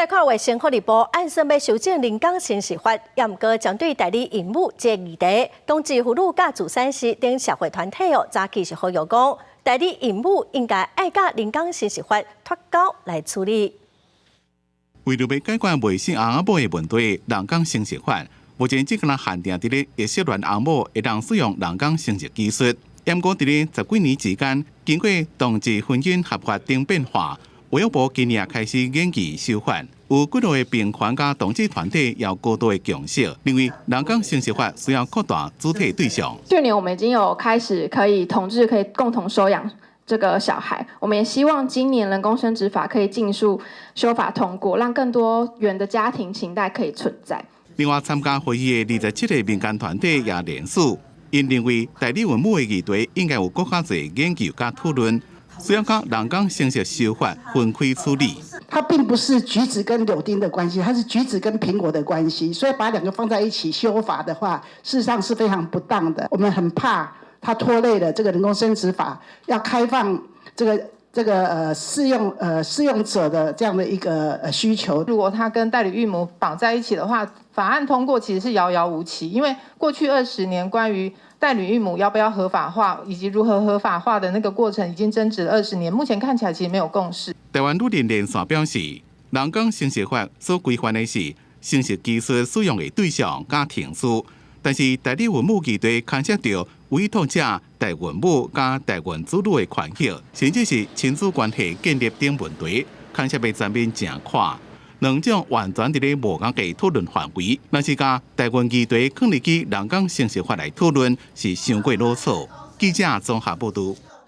來看衛生福利部按算欲修正人工生殖法，也毋過針對代理孕母這個議題，同志婦女佮助產師等社會團體哦，早期是呼籲講，代理孕母應該愛佮人工生殖法脫鈎來處理。為著欲解決袂生翁仔某的問題，人工生殖法目前只敢若限定佇咧異性戀翁某會當使用人工生殖技術。毋過佇咧十幾年之間，經過同志婚姻合法等變化，衛福部今年也開始研究修法，有幾落個平權佮同志團體有高度的共識，認為人工生殖法需要擴大主體對象。去年我們已經有開始可以同志可以共同收養這個小孩，我們也希望今年人工生殖法可以盡速修法通過，讓更多元的家庭形態可以存在。另外，參加會議的27個民間團體也聯署，𪜶認為代理孕母的議題應該有閣較濟研究佮討論，需要佮人工生殖修法分開處理。它並不是橘子跟柳丁的關係，它是橘子跟蘋果的關係，所以把兩個放在一起修法的話，事實上是非常不當的。我們很怕它拖累了這個人工生殖法，要開放這個適用者的這樣的一個需求。如果它跟代理孕母綁在一起的話，法案通過其實是遙遙無期，因為過去20年關於代理孕母要不要合法化以及如何合法化的那個過程，已經爭執了20年，目前看起來其實沒有共識。台灣女人連線表示，人工生殖法所規範的是生殖技術使用的對象佮程序，但是代理孕母議題牽涉著委託者、代孕母佮代孕子女的權益，甚至是親子關係建立等問題，牽涉的層面誠闊。兩種完全佇咧無仝的討論範圍，若是共代孕議題放入去人工生殖法來討論，是傷過囉嗦。記者綜合報導。